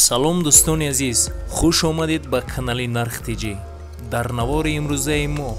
Салом дӯстони азиз, хуш омадед ба канали Нарх ТЖ. Дар навори имрӯзаи мо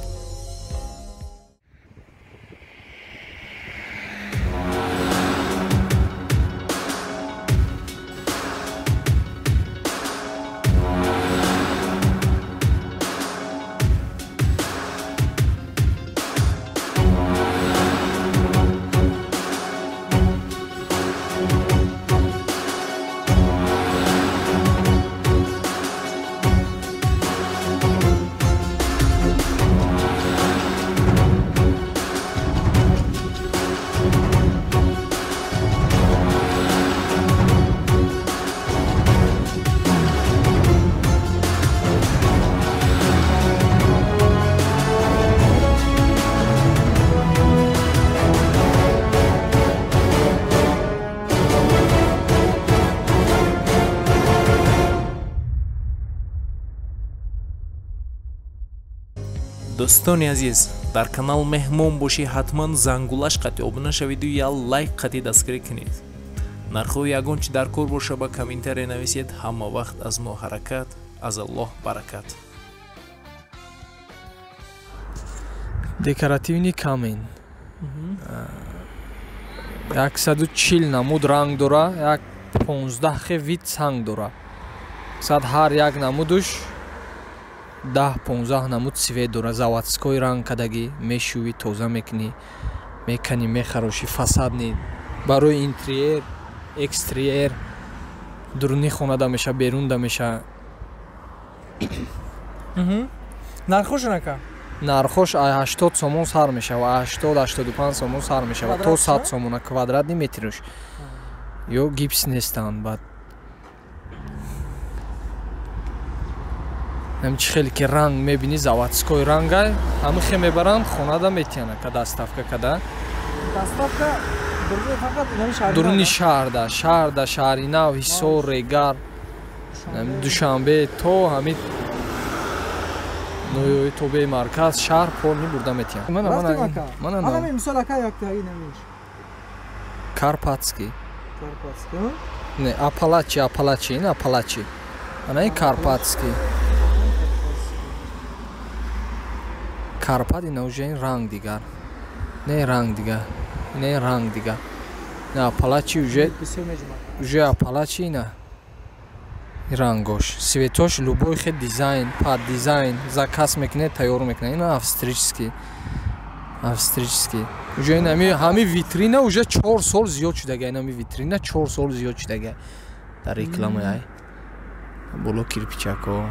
дӯстони азиз, дар канал меҳмон бошӣ, ҳатман зангулаш қатъи обуна шавиду я лайк қатъи дастгирӣ кунед. Нархҳои ягон чи дар кор боша ба комментария нависед. Ҳама вақт аз мо ҳаракат, аз Аллоҳ баракат. Декоративный камень 140 намуд ранг дора, як 15 вид санг дора. Сад ҳар як намудуш 10-15 намуд цвет дора. Заводской ранг кадагӣ мешӯӣ, тоза мекунӣ, меканӣ, мехарошӣ, фасадни барои интерьер, экстерьер, дуруни хонада меша, берунда меша. Нархош ака? Нархош 80 сомон сар мешава, 80-85 сомон сар мешава, то 100 сомона квадратни метруш. Ё гипс нестанд, баъд чи хеле ки ранг мебинӣ, заводской рангай, ҳамин хе мебаранд, хонада метиҳанд ака, доставка када. Доставка дуруни шаҳрда, шаҳрда, шаҳри нав, Ҳисор, Регар, Душанбе то ҳамин ноёи тобеи марказ шаҳр полни бурда метиҳанд. Карпатский. Не, Апалачи, Апалачи, ин Апалачи. Ана ин Карпатский. Карпат ина уже ин ранг дигар. Не ранг дигар. Не ранг дигар. Не Апалачи уже Апалачи ина рангош. Цветош любой хе дизайн, под дизайн заказ мекунед, тайёр мекунад. Ина австрийский. Австрийский. Уже ин ҳами витрина уже 4 сол зиёд шудага. Ин ҳами витрина 4 сол зиёд шудага. Дар рекламаи ай. Боло кирпичако.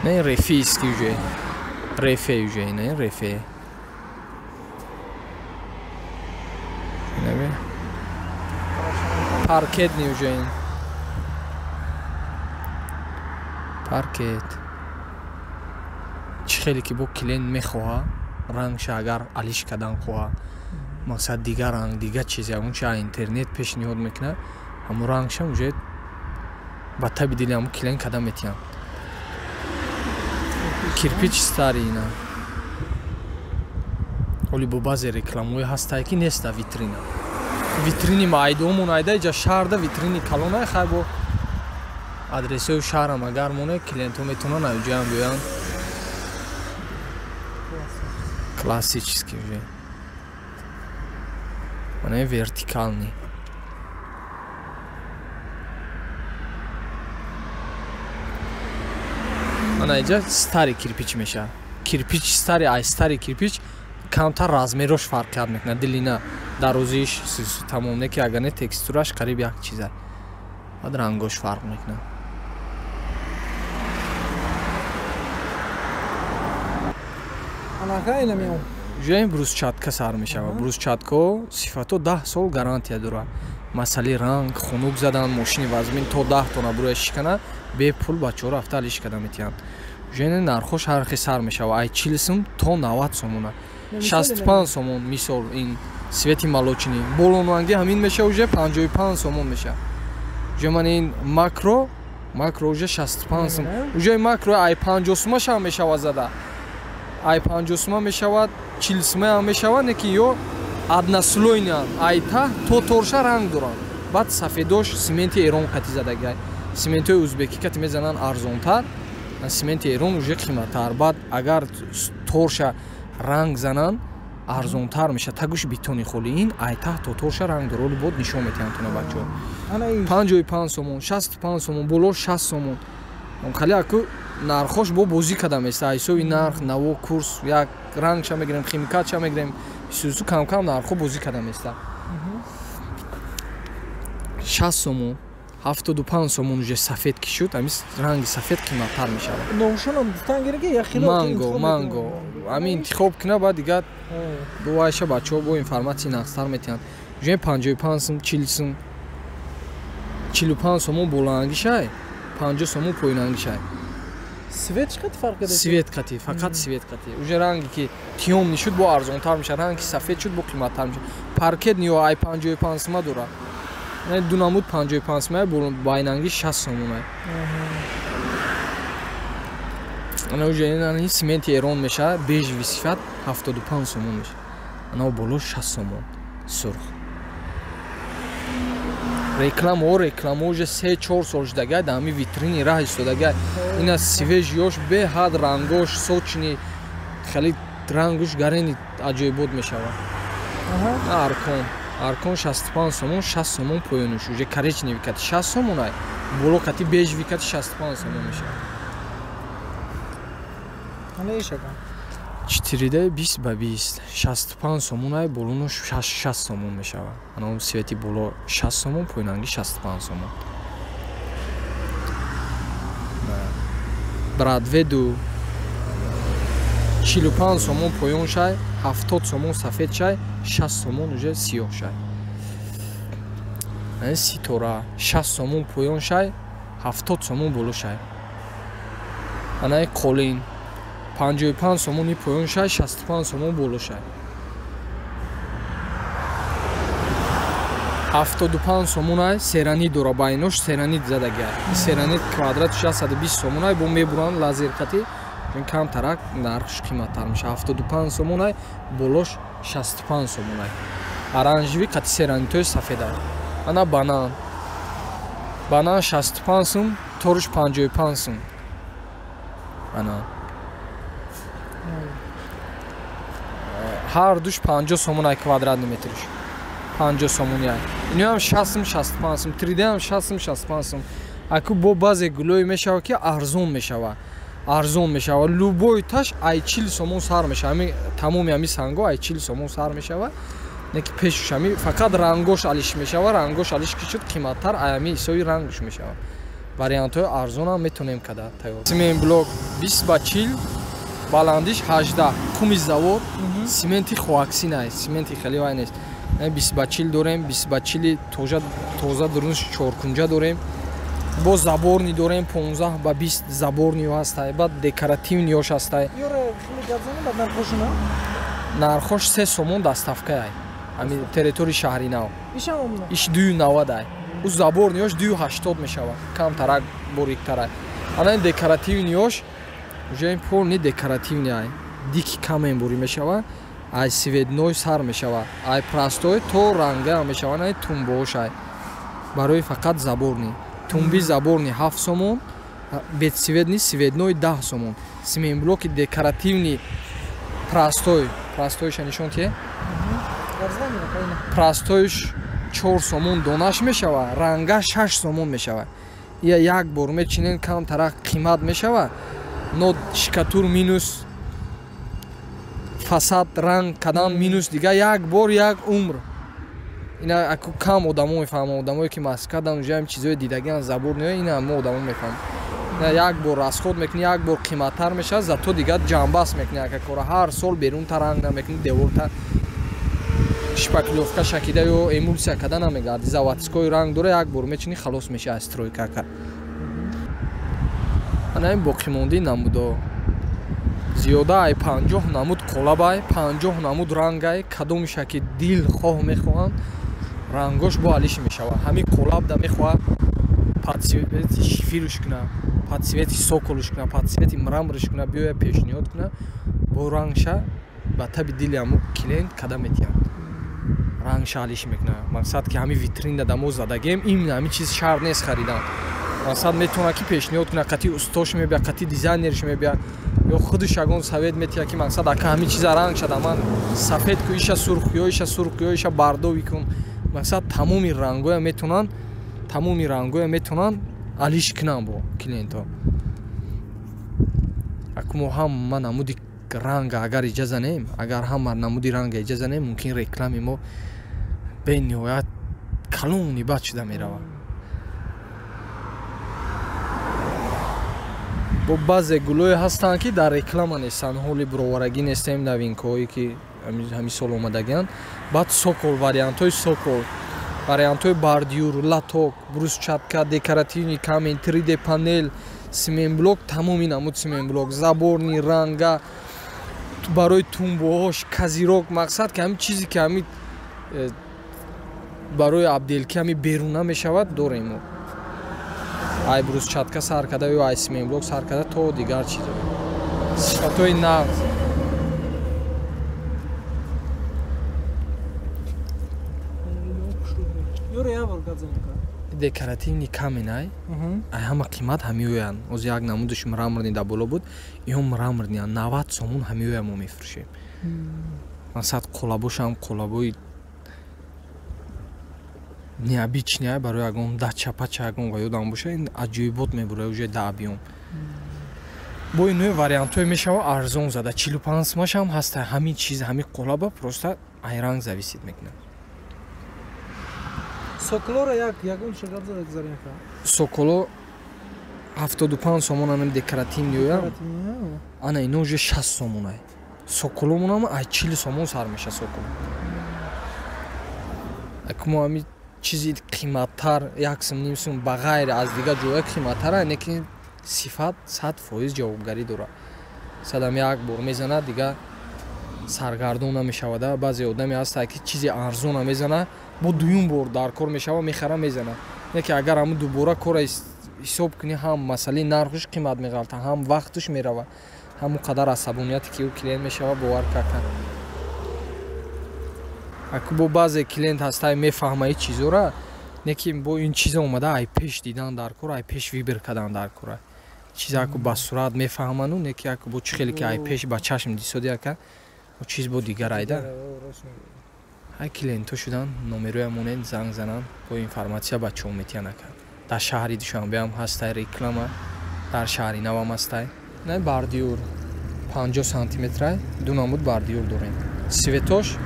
Не рефийский уже. Рефе уже, не рефе. Паркетный уже. Паркет. Чи хеле ки бо клиент мехоҳа, рангша агар алиш кардан хоҳа, мақсад дигар ранг, дигар чиз, ягон чи интернет пешниҳод мекунад, ҳамон рангша уже ба таби дили ҳамон клиент кардан метиҳанд. Кирпич старый ина. Оли бо баъзе рекламаҳое ҳастае ки неста витрина. Витрини майдонмон айда иҷа шаҳрда витрини калонай, хай бо адресҳои шаҳрам агар моне, клиентҳо метавонанд аҷоям биёянд. Классический уже. Мана вертикальный. Ана иҷа старый кирпич мешавад. Кирпич старый, ай старый кирпич камтар размерош фарқият мекунад. Длина, дарозиш тамом не ки агар не текстураш қариб як чиза. Баъд рангош фарқ мекунад. Уже ин брусчатка сар мешавад. Брусчатко сифато 10 сол гарантия дорад. Масъалаи ранг, хунук задан, мошини вазмин то 10 тонна буроя шикана, бепул бачаҳо рафта алиш карда метиҳанд. Уже ин нархош ҳар хел сар мешавад. Ай 40 сум то 90 сомона. 65 сомон мисол ин свети молочный. Болонранги ҳамин мешавад уже 55 сомон мешавад. Уже ман ин макро, макро уже 65 сум. Уже макро ай 50 сума шам мешавад зада. Ай 50 сума мешавад, 40 сума ҳам мешавад, не ки ё однослойный, ай та то торша ранг доранд. Баъд сафедош сименти Эрон қати задагиай. Симентҳои узбекӣ кати мезананд арзонтар, сименти Эрон уже қиматтар. Баъд агар торша ранг зананд, арзонтар мешавад. Тагуш бетони холи. Ин айтаҳ то торша ранг дора. Оли бод нишон метиҳанд туна бачаҳо. 55 сомон, 65 сомон, боло 60 сомон. Хали аку нархош бо бозӣ када места. Ҳисоби нарх, наво, курс, як рангша мегирем, химикатша мегирем, сусу кам-кам нархо бозӣ када места. 60 сомон, 75 сомон уже сафед ки шуд, ҳамин ранги сафед қиматтар мешавад. Номшонам гуфтан гирем ки як хело манго, манго. Ҳамин интихоб кина, баъд дигар дувайша бачаҳо бо информатсия нақстар метиҳанд. Уже 55 сум, 40 сум, 45 сомон болоангишай, 50 сомон поёнангишай. Свет чӣ қадр фарқ дорад? Свет қати, фақат свет қати. Уже ранги ки тёмный шуд, бо арзонтар мешавад, ранги сафед шуд, бо қиматтар мешавад. Паркет ниё ай 55 сума дорад. Ду намуд 55 сума, байнанги 60 сомон. Ана уже ин сименти Эрон мешавад, бежевый сифат 75 сомон мешавад. Ана боло 60 сомон сурх. Рекламао, рекламао уже 3-4 сол шудагай, дар ҳамин витрини раҳ истодагай. Ина свежиёш беҳад рангош сочни, хеле рангуш гарени аҷоибот мешавад. Аркон, аркон 65 сомон, 60 сомон поёнуш. Уже коричневый кати 60 сомон ай, боло кати бежевый кати 65 сомон мешавад. Ана ишака. 4D 20 ба 20, 65 сомон ай, болонуш 60 сомон мешавад. Ана он свети боло 60 сомон, поёнанги 65 сомон. Брадведу 45 сомон поён шай, 70 сомон сафед шай, 60 сомон уже сиёҳ шай. Ана ситора 60 сомон поён шай, 70 сомон боло шай. Ана қолин 55 сомони поён шай, 65 сомон боло шай. 75 сомон ай серанит дора, байнош серанит задагиай. Серанит квадрат 620 сомон ай, бо мебуранд лазер қати, чун камтарак нархш қиматтар мешавад. 75 сомон ай, болош 65 сомон ай. Оранжевый қати серанитои сафед ай. Ана банан. Банан 65 сум, торуш 55 сум. Ана ҳар душ 50 сомон ай квадратный метриш. 50 сомон ай. Иноам 60 сум, 65 сум, 3D ам 60 сум, 65 сум. Аку бо баъзе гулое мешавад ки арзон мешавад. Арзон мешавад. Любой таш ай 40 сомон сар мешавад. Ҳамин тамоми ҳамин санго ай 40 сомон сар мешавад. Не ки пешуш ҳамин фақат рангош алиш мешавад, рангош алиш ки шуд қиматтар ай ҳамин ҳисоби рангуш мешавад. Вариантҳои арзон ҳам метавонем када тайёр. Симент блок 20 ба 40, баландиш 18, куми завод, сименти хоаксин ай, сименти хеле вай нест. 20 ба 40 дорем, 20 ба 40 тоза дурунаш чоркунҷа дорем. Бо заборни дорем 15 ба 20 заборниё ҳастай, баъд декоративниёш ҳастай. Нархош 3 сомон доставка ай. Ҳамин территорияи шаҳри нав. Иш 2,90 ай. Ӯ заборниёш 2,80 мешавад. Камтарак бориктарай. Ана ин декоративниёш уже ин полни декоративни ай. Дики камен бурӣ мешавад, ай светной сар мешавад, ай простой то ранга мешавад, ай тумбош ай. Барои фақат заборни. Тумби заборни 7 сомон, бесцветный светной 10 сомон. Симент блоки декоративни простой, простойша нишон ки? Простоиш 4 сомон донаш мешавад, ранга 6 сомон мешавад. Я як бор мечинен камтарак қимат мешавад, но шикатур минус, фасад ранг кадан минус, дига як бор як умр. Ина аку кам одамо мефаҳманд, одамое ки маскадан уже ҳам чизои дидагиан забор не, ина мо одамо мефаҳманд. Ина як бор расход мекунӣ, як бор қиматтар мешавад, зато дигар ҷамбаст мекунӣ ака кора. Ҳар сол берунта ранг намекунӣ, деворта шпаклёвка шакида ё эмулсия када намегарди. Заводской ранг дора, як бор мечинӣ, халос мешавад аз стройка ака. Ана ин боқимондаи намудо. Зиёда ай 50 намуд қолабай, 50 намуд рангай, кадомиша ки дилхоҳ мехоҳанд, рангош бо алиш мешавад. Ҳамин қолабда мехоҳад под цвети шифируш куна, под цвети соколуш куна, под цвети мраморш куна, биёя пешниҳод куна, бо рангша ба таби дили ҳамун клиент када метиҳанд. Рангша алиш мекунад. Мақсад ки ҳами витрина да мо задагем, именно ҳами чиз шарт нест харидан. Мақсад метавонад ки пешниҳод кунад, қати устош мебия, қати дизайнерш мебия, ё худаш ягон совет метиҳад ки мақсад ака ҳами чиза ранг шада, ман сафед ку, иша сурх, ё иша сурх, ё иша бардовӣ кун. Мақсад тамоми рангоя метавонанд, тамоми рангоя метавонанд алиш кунанд бо клиентҳо. Аку мо ҳама намуди ранга агар иҷа занем, агар ҳама намуди ранга иҷа занем, мумкин реклами мо бениҳоят калони бад шуда меравад. Бо баъзе гулое ҳастанд ки дар реклама нестанд, ҳоли бироварагӣ нестем, новинкаҳое ки ҳамин сол омадагианд. Баъд сокол, вариантҳои сокол, вариантҳои бордюр, латок, брусчатка, декоративный камень, 3D панел, цементблок, тамоми намуд цементблок, заборни ранга, барои тумбоҳош, козирок. Мақсад ки ҳамин чизе ки ҳамин барои абделки ҳамин беруна мешавад дорем мо. Ай брусчатка сар карда ё ай цементблок сар карда то дигар чизо. Сифатҳои нағз. Декоративный камень ай, ай ҳама қимат ҳамиоянд. Оз як намудаш мраморный да боло буд, иҳо мраморныянд. 90 сомон ҳамиоя мо мефурӯшем. Мақсад қолабошам қолабои необычный ай, барои ягон дача пача ягон ва ёдам боша, ин аҷоибот мебурад уже да объём. Бо инои вариантҳое мешава арзон зада, 45 сомашам ҳаста. Ҳамин чиз, ҳамин қолаба просто ай ранг зависит мекунад. Соколоро як ягон чӣ гап зада гузарем ка? Соколо 75 сомон анам декоративный оя. Ана ино уже 60 сомон ай. Соколомонам ай 40 сомон сар меша соколо. Аку мо ҳами чизи қиматтар як сум ним сум ба ғайр аз дигар ҷоя қиматтар ай, лекин сифат 100% ҷавобгарӣ дорад. Садам як бор мезанад, дигар саргардон намешавад. Баъзе одаме ҳастанд ки чизи арзона мезана, бо дуюм бор дар кор мешава, мехара, мезана. Не ки агар ҳамун дубора кора ҳисоб кунӣ, ҳам масъалаи нархуш қимат меғалта, ҳам вақтуш мерава, ҳамон қадар асабонияте ки ӯ клиент мешава, бовар кардан. Аку бо баъзе клиент ҳастай мефаҳма ин чизора, не ки бо ин чиза омада ай пеш дидан дар кор, ай пеш вибр кардан дар кор. Чиза аку ба сурат мефаҳману, не ки аку бо чӣ хеле ки ай пеш ба чашм дисоди ака, бо чиз бо дигар айда. Ай клиентҳо шудан, номероя монед, занг зананд, бо информатсия бачаҳо метиҳанд ака. Дар шаҳри Душанбеам ҳастай реклама, дар шаҳри Навам ҳастай. На бордюр 50 сантиметрай, ду намуд бордюр дорем. Светош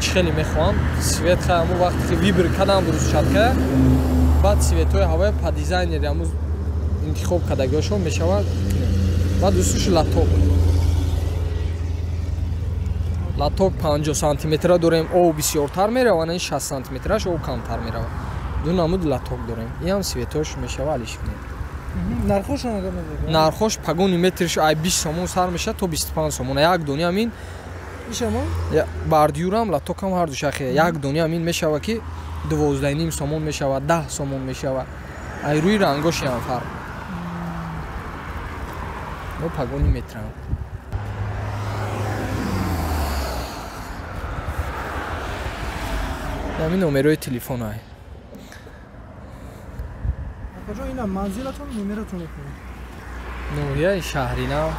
чӣ хеле мехоҳам, свет хай ҳамон вақте ки вибр кардам брусчатка, баъд светҳои ҳавоя па дизайнери ҳамун интихоб кардагиҳошон мешавад. Баъд усуш латок. Латок 50 сантиметра дорем, об бисёртар меравад, ин 60 сантиметраш об камтар меравад. Ду намуд латок дорем. Ин ҳам светош мешава алиш кунем. Нархошон агар мегӯед? Нархош пагони метриш ай 20 сомон сар мешавад то 25 сомон. Як дони ҳамин ишамо? Бордюрам, латокам ҳар ду шахе. Як дони ҳамин мешава ки 12.5 сомон мешава, 10 сомон мешава. Ай рӯи рангош ҳам фарқ. Мо пагони метрам. Ҳамин номерои телефон ай. Акаҷон, ина манзилатон, номератон мекунед? Ноҳияи шаҳри Нав,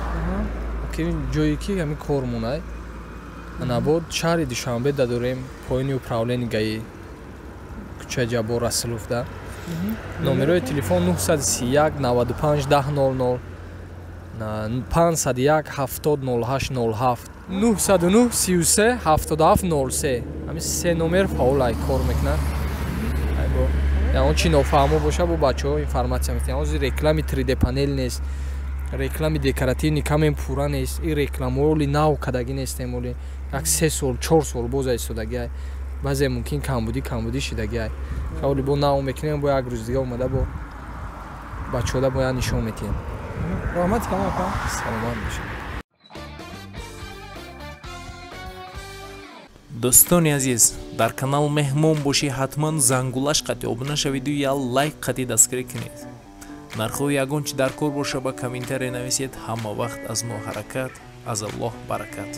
ки ҷое ки ҳамин кормон ай. Анабод шаҳри Душанбе да дорем, поёни управлени гаи кӯчаи Ҷаббор Расулов да. Номерои телефон 931 95 10 00, 501 70 08 07, 909 33 77 03. Ҳамин се номер фаъол ай кор мекунад. Ай бо ягон чи нофаҳмо боша, бо бачаҳо информатсия метиҳанд. Ҳозир реклами 3D панел нест, реклами декоративный камен пурра нест. Ин рекламаҳо оли нав кардагӣ нестем, оли як 3 сол 4 сол боз истодагӣ ай. Баъзе мумкин камбудӣ шидагӣ ай. Оли бо нав мекунем, бо як рӯз дига омада бо бачаҳода бояд нишон метиҳем. Раҳмат калом ака. Саломат бошед. Дӯстони азиз, дар канал меҳмон бошӣ, ҳатман зангулаш қатъи обуна шавиду я лайк қатъи дастгирӣ кунед. Нархҳои ягон чӣ дар кор боша, ба комментария нависед. Ҳама вақт аз мо ҳаракат, аз Аллоҳ баракат.